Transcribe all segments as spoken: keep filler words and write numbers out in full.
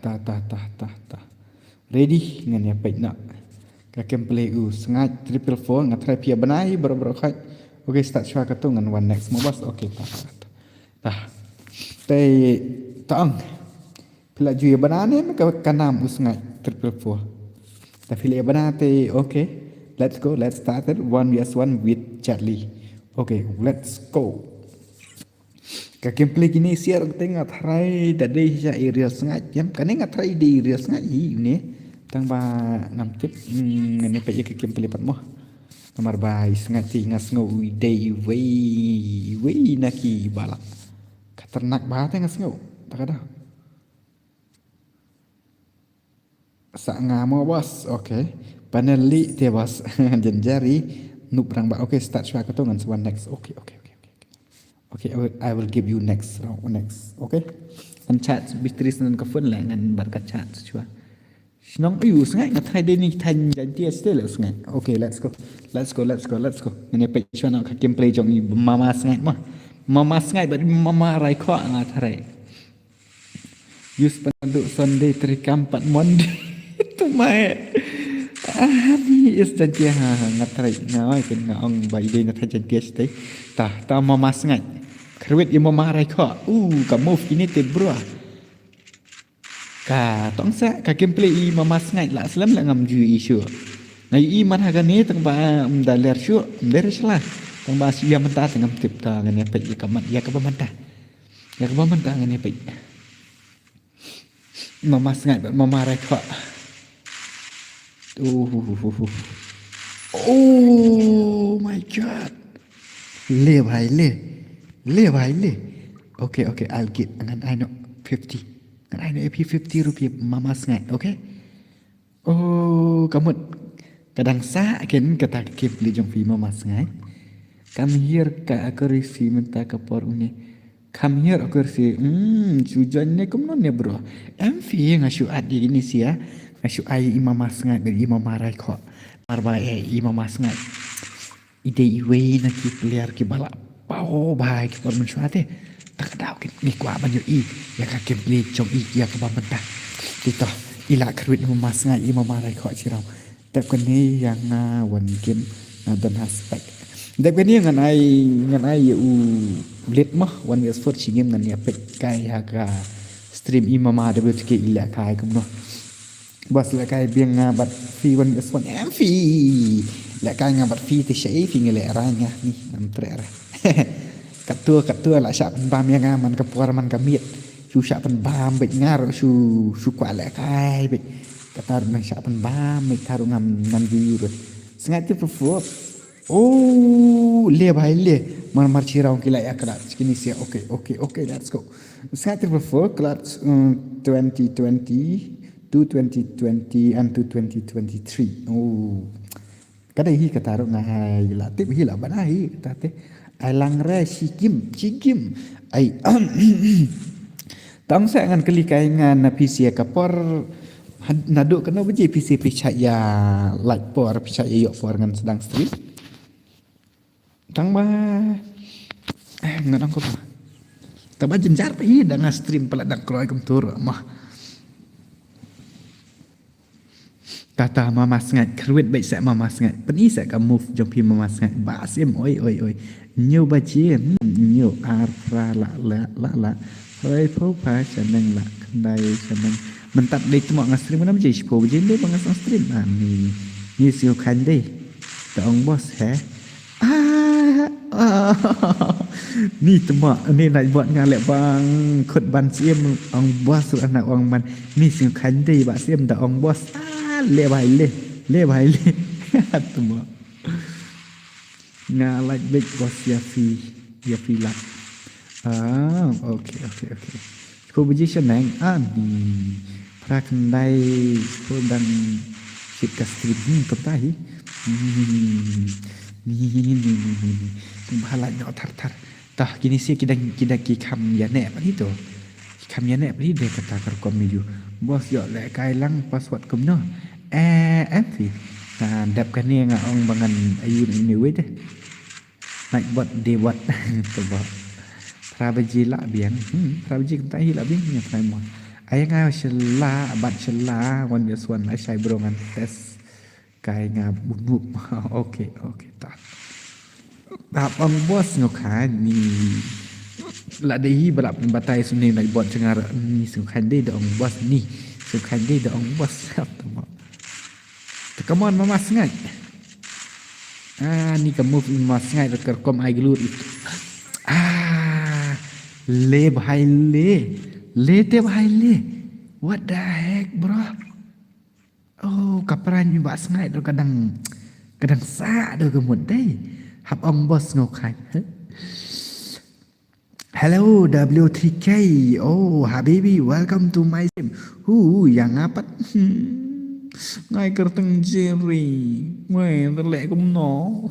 Ta ta ta ta ta. Ready, ngan ïa peit noh. Ka gameplay u Sngaid triple four, nga try phi ïa bana hi baroh baroh khoit. Okay, start shuwa katto ngan wan next mo boss. Okay, ta ta ta. Ta. Te tang. Phi la ju ïa bana ne ka, ka nam u Sngaid triple four. Ta phi la ïa bana te, okay. Let's go, let's start it. One versus one with Charlie. Okay, let's go. Ka gameplay kine sha te nga try da dei sha i Real Sngaid, em? Kane nga try dei i Real Sngaid hi ne. Tang ba ngam tip, hmm, ngam tip ïa ka gameplay pat mo. Namar ba i Sngaid te nga sngew i dei iwei, iwei na ki ba la khatarnak ba te nga sngew. Ta ka da. Sa nga mo boss, okay. Panel li te boss. Janjari. Nup rang ba, okay, start shuwa katto ngan sa wan next. Okay, okay, okay, okay. Okay, I will, I will give you next round, next, okay. Ngan charge battery sha ka phone la, ngan bad ka charge shuwa. Shnong, ayu, Sngaid, nga try dei ni than jan tia stel, Sngaid. Okay, let's go. Let's go, let's go, let's go. Ngan ïa peit shuwa noh ka gameplay jong i Mama Sngaid mo. Mama Sngaid bad Mama Raikhoh nga try. Use pan duk Sunday trei kam pat Monday. Tu mai. Ah, ni is jan tia ha, ha, nga try, nga oi ken nga ong ba i dei na than jan tia stel. Ta, ta Mama Sngaid. Kyrwit i Mama Raikhoh. Uh, ka move kine te bro. Ka tong sa ka gameplay i Mama Sngaid la slem la ngam ju i shuh. Nga i man ha kane tang ba, um, da ler shuh, um, ler shuh la. Tang ba shu ïa mynta tang ngam tip ta ngan ïa peit ïa ka man, ïa ka ba mynta. Ïa ka ba mynta ngan ïa peit. Mama Sngaid bad Mama Raikhoh. Uh. Oh my God. Le bhai le. Le bhai le. Okay, okay, I'll give. Ngan ai noh fifty. Ngan ai noh ïa phi fifty rupiah Mama Sngaid, okay? Oh, ka mut. Ka dang sah ken kata ka gameplay jong phi Mama Sngaid. Kam hiar ka akor ïa phi mynta ka por une. Kam hiar akor ïa phi. Hmm, shu join ne kumno ne bro. Em phi nga shu add ïa kine sha. Nga shu ai i Mama Sngaid bad i Mama Raikhoh. Namar ba, eh, i Mama Sngaid i dei iwei na ki player kiba la paw bha ki por mynshuwa te. Ta ka daw ki, ngi kwah ban ïohi ïa ka gameplay jong i ïa kaba mynta. Te to, i la kyrwit i Mama Sngaid, i Mama Raikhoh shiraw. Dep kane ïa nga wan game nga don ha spec. Dep kane ngan ai, ngan ai ïa u Blade mo, one versus four shi game ngan ïa peit kai ha ka stream i Mama W T K i lehkai kumno. Boss lehkai biang nga bad phi one versus one, em phi. Lehkai nga bad phi te shaei phi nga lehrain nga ni ngam treh re. Katto katto la shah pynbam ïa nga man ka por man ka miet. Shu shah pynbam beit nga ruh shu, shu kwah lehkai beit. Kata ruh nang shah pynbam beit ta ruh ngam, ngam ju ïoh ruh. Sngaid te perform. Oh, le bhai le. Mar mar shiraw ki la ïa khlad. Kine sha, okay, okay, okay, let's go. Sngaid triple four, khlad, um, twenty twenty, two twenty twenty and two twenty twenty-three. Oh. Ka dei hi kata ruh nga hai la tip hi la bana hi kata te. Ai lang re shi game, shi game. Ai. Tang sa ngan kylli kai nga na phi sha ka por had-, naduh kano baje phi sha phi shah ïa live por, phi shah ïa ïoh por ngan sdang stream. Tang ba, eh, ngan ong kumno. Tang ba jynjar phi da nga stream palat dang kloi kumtu ruh mah. Tata Mama Sngaid, kyrwit beit seh Mama Sngaid. Pyni seh ka move jong phi Mama Sngaid. Ba sim, oi, oi, oi. Hynñiew baje, hmm, hynñiew, ar, phra, la, la, la, la. Hynriewphew phra, shaneng, la, khyndai, shaneng. Mynta dei tmoh nga stream, namar jai shiphew baje dei ba nga sdang stream. Ah, ni, ni siew khan dei. Ta ong boss, he? Ah, ah. Ni tmoh, ni nai bot nga leh bang khut ban siem ong boss ruh na ong man. Ni sing khan dei ba siem da ong boss. Ah, le bhai le, le bhai le. Tmoh. Nga like big boss ïa phi, ïa phi lah. Ah, okay, okay, okay. Ko baje shaneng, ah, ni. Phra khyndai, ko dang shit ka stream, hmm, kumta hi. Hmm. Ni, ni, ni, ni, ni. Bha lah ñiah thar thar. Tah, kine sha ki dang, ki dang ki kham ïa neh pat hi to. Ki kham ïa neh pat hi de kata ka rukom ïa u. Boss ïoh lehkai lang password kumno. Eh, em phi. Nah, dep kane nga ong ba ngan ayu na ine wei de. Night bot, day bot. To bot. Phra baje lah biang. Hmm, phra baje kumta hi lah biang. Ïa phra mo. Ai nga shylla, bad shylla, wan ïa swan ai shai bro ngan test. Kai nga bunuk. Okay, okay, ta. Hap ong boss Sngewkhan ni. La dei hi ba la pynbatai sum ne na bot jngar ni Sngewkhan dei da ong boss ni. Sngewkhan dei da ong boss. Hap tama. Te come on, Mama Sngaid. Ah, ni ka move Mama Sngaid ka rukom ai glur itu. Ah, le bhai le. Le te bhai le. What the heck, bro? Oh, ka pran Bah Sngaid ruh ka dang, ka dang sah ruh ka mut dei. Hap ong boss Sngewkhan. Hello, W T K. Oh, habibi, welcome to my stream. Hu, ïa nga pat. Hmm. Ngai kyrteng Jerry. Wei, terlek kumno.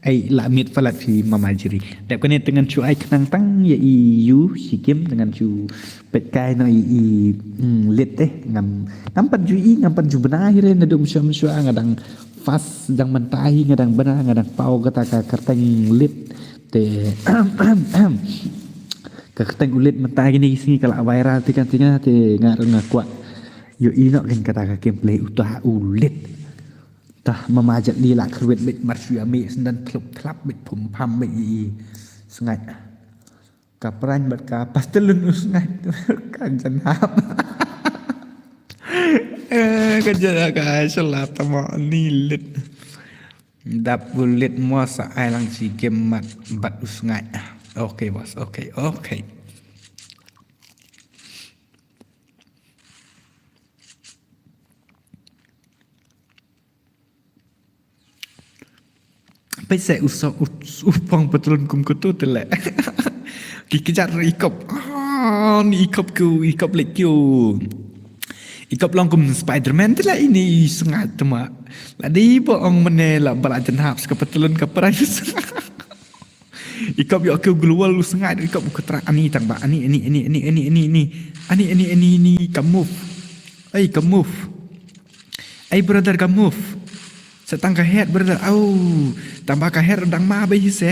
Ei, la miet palat phi Mama Jerry. Dep kane te ngan shu ai khnang tang ïa i yu, shi kim te ngan shu peit kai noh i, i, hmm, lit eh. Ngam, ngam pat ju i, ngam pat ju bna hi re naduh mynshuwa mynshuwa nga dang fast dang mynta hi nga dang bna, nga dang paw kata ka kyrteng lit. Te ka kyrteng u lit mynta kine ki sngi ka la viral te kan te nga te nga ruh nga kwah ïohi noh kein kata ka gameplay uta u lit. Tah Mama Jet Li la kyrwit beit mar shu ïa mih syndan tlup tlap beit phum pham beit i Sngaid. Ka pran bad ka patlun u Sngaid ka jan hap. Eh, ka jan ka shylla tama ni lit. Dap u lit mo sa ai lang shi game mat bad u Sngaid. Okay, boss. Okay, okay. Peit se u sok u, u pong patlun kum kutu te le. Ki kjat ru i kop. Ah, ni i kop ku, i kop lek ku. I kop long kum Spider-Man te le ini i Sngaid tama. La dei ba ong mane la ba la jan hap sa ka patlun ka pran. I kop ïoh ku global u Sngaid, i kop u katra ani tang ba ani, ani, ani, ani, ani, ani, ani. Ani, ani, ani, ani, ka move. Ei, ka move. Ei, brother, ka move. Sa tang ka head, brother. Au, tang ba ka head dang ma ba hi se.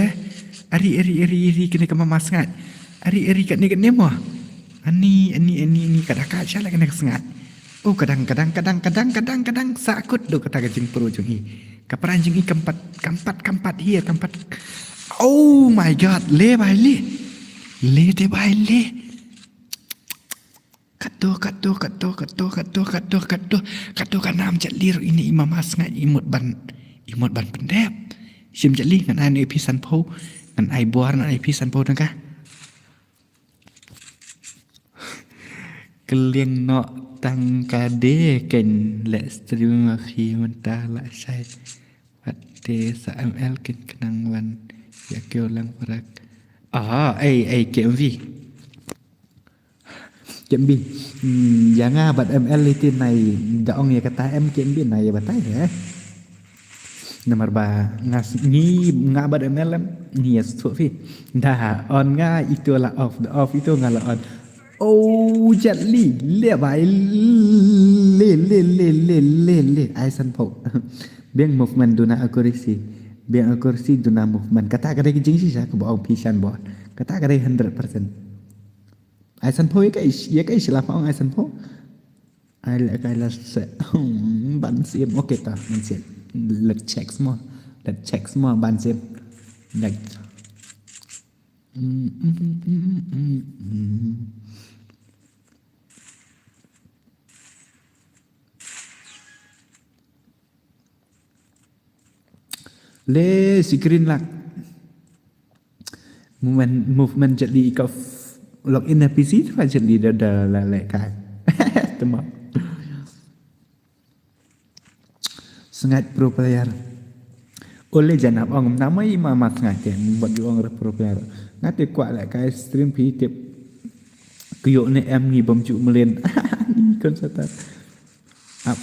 Ari, ari, ari, ari, kene ka Mama Sngaid. Ari, ari, katne, katne mo. Ani, ani, ani, ani, ka da ka sha la kene ka Sngaid. Oh, ka dang, ka dang, ka dang, ka dang, ka dang, ka dang, sa kut do kata ka jingpro jong i. Ka pran jong i kam pat, kam pat, kam pat, hi, kam pat. Oh my God, le bhai le. Le te bhai le. Katto, katto, katto, katto, katto, katto, katto, katto ka nam Jet Li ruh ini i Mama Sngaid i mut ban, i mut ban pyndep. Shim Jet Li ngan ai ïa phi sanphew, ngan ai bor, ngan ai ïa phi sanphew tyngka. Kylliang noh tang ka de kein leh stream ma phi mynta la shai. Wat te sa M L kein khnang wan ïa kiew lang parak. Ah, ei, ei, K M V. K M V. Hmm, ïa nga bad M L iti nai da ong ïa kata em K M V nai ïa batai eh. Namar ba nga s-, ngi nga bad M L em ngi ïa suk phi. Da on nga itu la off, da off itu nga la on. Oh, Jet Li, le bhai, le, le, le, le, le, le. Ai sanphew. Biang movement duna accuracy. Biang accuracy duna movement. Kata ka dei ka jingshisha kaba ong phi shan bor. Kata ka dei hundred percent. Ai sanphew ïa ka ish, ïa ka ish la pha ong ai sanphew. Ai leh kai la se. Hmm, ban sim. Okay ta, ban sim. Let check mo. Let check mo, ban sim. Let. Le screen lock. Movement, movement Jet Li ka f-, log in na P C tu Jet Li da, da la le kai. Tama. Sngaid pro player. Ole janap ong namai ma ma Sngaid te bad ju ong pro player. Nga te kwah leh kai stream phi tip. Kyo ne em ngi bam ju melen. Ni kon sata. Ap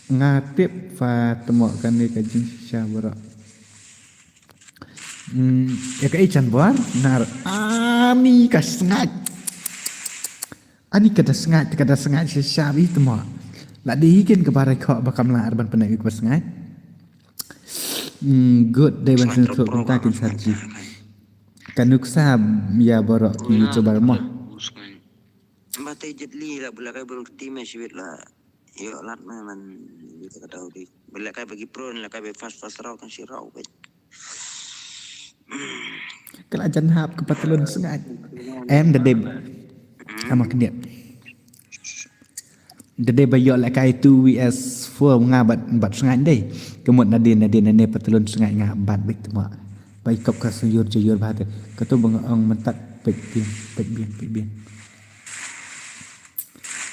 nga tip fa temo kane ka jingshisha bro. Hmm, ïa ka i chan bor nar ani ka Sngaid. Ani ka da Sngaid, ka da Sngaid shisha bi temo. La dei hi ken ka barai kho ba kam la ar ban pynai ka Sngaid. Hmm, good dei ban sngewthuh kumta kin sarji. Ka nuksa ïa boro YouTuber mo. Ba te Jet Li la bula kai bul kti me shibit la. Yo lat me man. Bula kai bagi pro la kai be fast fast raw kan si raw be. Ka la jan hap ka patlun Sngaid. Em da dei. Ama kniat. Da dei ba ïoh lehkai two V S four nga bad bad Sngaid dei. Ka mut nadien nadien ne patlun Sngaid nga bad bit ma. Ba i kop ka suyur juyur ba te. Ka tu ba nga ong mentat pek bien pek bien pek bien.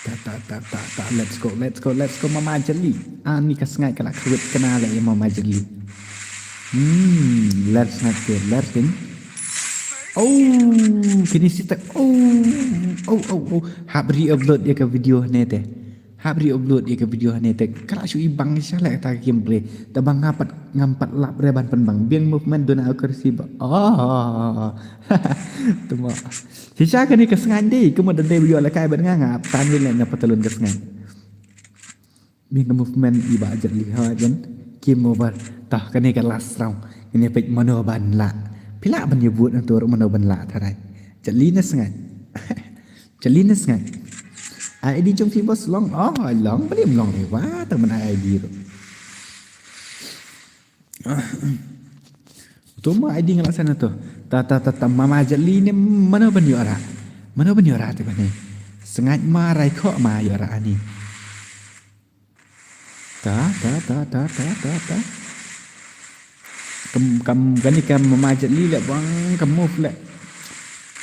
Ta ta ta ta ta, let's go, let's go, let's go, Mama Jet Li. Ani ka Sngaid ka la khwit kane leh ïa Mama Jet Li. Hmm, ler Sngaid te, ler kin. Oh, kini sitak. Oh, oh, oh, oh. Hap re-upload ïa ka video hane te. Hap re-upload ïa ka video hane te. Ka la shu i bang sha leh ta ka gameplay. Ta bang nga pat ngam pat lap re ban pynbang. Biang movement duna accuracy ba. Oh. Tuma. Shisha kane ka Sngaid dei, ka mut da dei ba ïoh lehkai bad nga nga ap tan ïa leh na patlun ka Sngaid. Biang ka movement i Bah Jet Li ha jan. Game over. Tah kane ka last round. Kane peit mano ban lah. Phi lah ban ïa vote na tur mano ban lah tharai. Jet Li ne Sngaid. Jet Li ne Sngaid. I D jong phi boss long. Oh, long ba lim long re wa tang ban I D ro. Uto ma I D nga la send uto. Ta ta ta ta Mama Jet Li ne mano ban ïoh ra. Mano ban ïoh ra te bane. Sngaid ma rai kho ma ïoh ra ani. Ta ta ta ta ta ta ta. Kam kam kani kam Mama Jet Li le bang kam move le.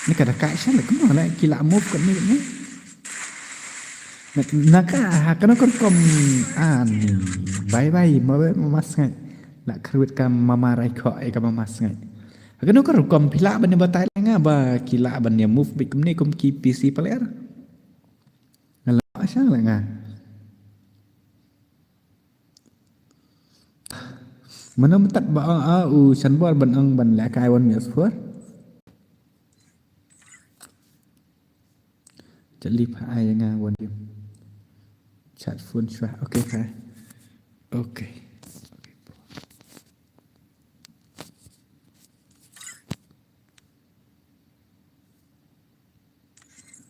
Ni ka da ka sha le kam le ki la move kan ni ni. Na ka ha kano ka rukom ani. Bye bye ma bye Mama Sngaid. La khwit ka Mama rai kho e ka Mama Sngaid. Ha kano ka rukom phi lah ban batai la nga ba ki lah ban ïa move bit kumne kum ki P C player. Nga la sha la nga. Mano mentat ba ong a u Shanbor ban ong ban lehkai one minute four. Jet Li pha ai nga one game. Chat phone shwa. Okay pha. Okay.